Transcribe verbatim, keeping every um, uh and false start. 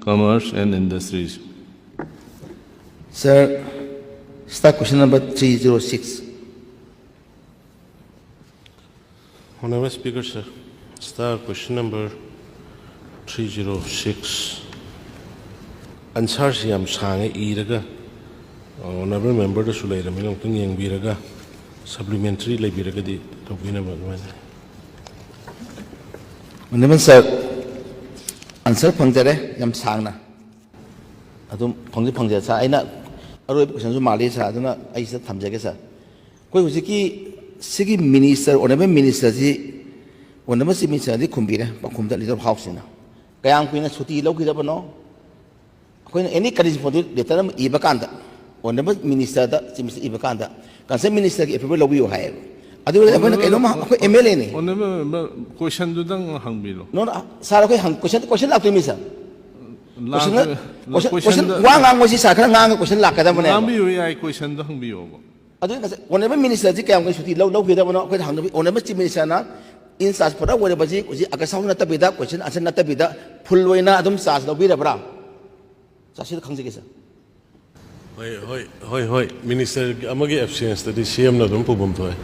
Commerce and Industries. Sir, staff question number three zero six. Honorable Speaker, sir, staff question number three zero six. Answerꯁꯤ ꯌꯥꯝ ꯁꯥꯡꯉꯦ ꯏꯔꯒ, honorable memberꯗꯁꯨ ꯂꯩꯔꯕꯅꯤꯅ ꯑꯃꯨꯛꯇꯪ ꯌꯦꯡꯕꯤꯔꯒ supplementary ꯂꯩꯕꯤꯔꯒꯗꯤ ꯇꯧꯕꯤꯅꯕ ꯑꯗꯨꯃꯥꯏꯅ. Honorable sir, answer ꯐꯪꯖꯔꯦ ꯌꯥꯝ ꯁꯥꯡꯅ꯫ ꯑꯗꯨꯝ ꯐꯪꯁꯨ ꯐꯪꯖꯔꯦ sir꯫ ꯑꯩꯅ ꯑꯔꯣꯏꯕ questionꯁꯨ ꯃꯥꯜꯂꯤ sir, ꯑꯗꯨꯅ ꯑꯩ ꯁꯤꯗ ꯊꯝꯖꯒꯦ sir꯫ ꯑꯩꯈꯣꯏ ꯍꯧꯖꯤꯛꯀꯤ ꯁꯤꯒꯤ minister, honorable ministerꯁꯤ, honorable chief ministerꯗꯤ ꯈꯨꯝꯕꯤꯔꯦ, ꯄꯥꯎꯈꯨꯝꯗ leader of houseꯁꯤꯅ꯫ ꯀꯌꯥꯝ ꯀꯨꯏꯅ ꯁꯨꯇꯤ ꯂꯧꯈꯤꯗꯕꯅꯣ? ꯑꯩꯈꯣꯏꯅ any condition for letter ꯑꯃ ꯏꯕ ꯀꯥꯟꯗ honorable ministerꯗ, chief minister ꯏꯕ ꯀꯥꯟꯗ concerned ministerꯒꯤ approval ꯂꯧꯕꯤꯌꯨ ꯍꯥꯏꯌꯦꯕ꯫ ꯑꯗꯨ ꯑꯣꯏꯔꯗꯤ ꯑꯩꯈꯣꯏꯅ ꯀꯩꯅꯣꯝꯃ, ꯑꯩꯈꯣꯏ MLAꯅꯤ꯫ Honorable member, questionꯗꯨꯗꯪ ꯍꯪꯕꯤꯔꯣ. No, no, sir, ꯑꯩꯈꯣꯏ ꯍꯪ-, question, question ꯂꯥꯛꯇꯣꯏꯅꯤ sir꯫ Question, ꯂꯥꯛꯇꯣꯏ-, question, question, questionꯗ- ꯋꯥ ꯉꯥꯡꯕꯁꯤ sir ꯈꯔ ꯉꯥꯡꯉꯒ question ꯂꯥꯛꯀꯗꯕꯅꯦꯕ꯫ ꯉꯥꯡꯕꯤꯌꯨ ꯌꯥꯏ, questionꯗꯨ ꯍꯪꯕꯤꯌꯣꯕ. ꯑꯗꯨ ꯉꯁꯥꯏ honorable ministerꯁꯤ ꯀꯌꯥꯝ ꯀꯨꯏꯅ ꯁꯨꯇꯤ ꯂꯧ-, ꯂꯧꯈꯤꯗꯕꯅꯣ ꯑꯩꯈꯣꯏꯗ ꯍꯪꯗꯕꯤ, honorable chief ministerꯅ in charge ꯄꯨꯔꯥ ꯑꯣꯏꯔꯕꯁꯤ ꯍꯧꯖꯤꯛ August house ꯅꯠꯇꯕꯤꯗ, question answer ꯅꯠꯇꯕꯤꯗ full ꯑꯣꯏꯅ ꯑꯗꯨꯝ charge ꯂꯧꯕꯤꯔꯕ꯭ꯔꯥ? Sir, ꯁꯤꯗ ꯈꯪꯖꯒꯦ sir꯫ ꯍꯣꯏ, ꯍꯣꯏ, ꯍꯣꯏ, ꯍꯣꯏ, minister ꯑꯃꯒꯤ absenceꯇꯗꯤ CMꯅ ꯑꯗꯨꯝ ꯄꯨꯐꯝ ꯊꯣꯛꯑꯦ꯫